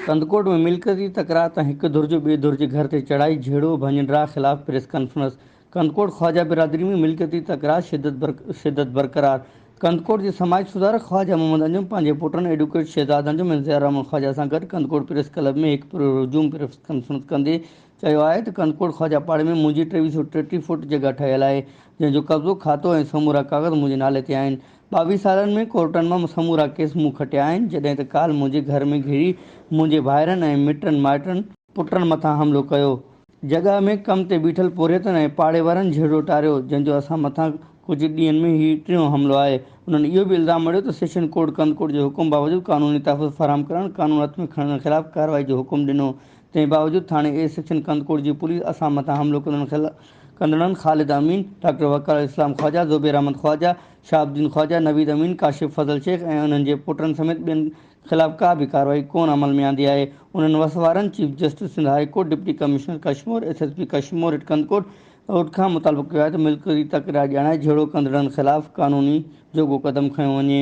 ڪنڌڪوٽ ۾ ملڪيتي تڪرار تان هڪ ڌر جو ٻي ڌر جي گهر تي چڙهائي، جهيڙو، ڀڃ-ڊاهه خلاف پريس ڪانفرنس. ڪنڌڪوٽ خواجه برادري ۾ ملڪيتي تڪرار شدت برقرار. ڪنڌڪوٽ جي سماج سڌارڪ خواجه محمد انجم پنهنجي پٽن ايڊووڪيٽ شهزاد انجم ۽ ضياء الرحمان خواجه سان گڏ ڪنڌڪوٽ پريس ڪلب ۾ هڪ پرهجوم پريس ڪانفرنس ڪندي چيو آهي ته ڪنڌڪوٽ خواجه پاڙي ۾ منهنجي 2333 فوٽ جڳهه ٺهيل آهي جنهن جو قبضو کاتو ۽ سمورا ڪاغذ منهنجي نالي تي آهن 22 سالن ۾ ڪورٽن مان سمورا ڪيس مون کٽيا آهن جڏهن ته ڪالهه منهنجي گهر ۾ گهڙي منهنجي ڀائرن ۽ مٽن مائٽن پٽن مٿان حملو ڪيو. جڳهه ۾ ڪم تي بيٺل پورهيتن ۽ پاڙي وارن جهيڙو ٽاريو، جنهن جو اسان مٿان ڪجهه ڏينهن ۾ هي ٽيون حملو آهي. انهن اهو به الزام مڙهيو ته سيشن ڪورٽ ڪنڌڪوٽ جي حڪم باوجود قانوني تحفظ فراهم ڪرڻ، قانون هٿ ۾ کڻڻ خلاف ڪارروائي جو حڪم ڏنو، تنهن باوجود ٿاڻي اي سيڪشن ڪنڌڪوٽ جي پوليس اسان مٿان حملو ڪندڙن خالد امين، ڊاڪٽر وقار الاسلام خواجه، زبير احمد خواجه، شهاب الدين خواجه، نويد امين، ڪاشف فضل شيخ ۽ انهن جي پٽن سميت ٻين خلاف ڪا به ڪارروائي ڪونه عمل ۾ آندي آهي. انهن وس وارن chief justice Sindh high court, deputy commissioner Kashmore, S S P Kashmore at Kandhkot کان مطالبو ڪيو آهي ته ملڪيتي تڪرار ڄاڻائي جهيڙو ڪندڙن خلاف قانوني جوڳو قدم کنيو وڃي.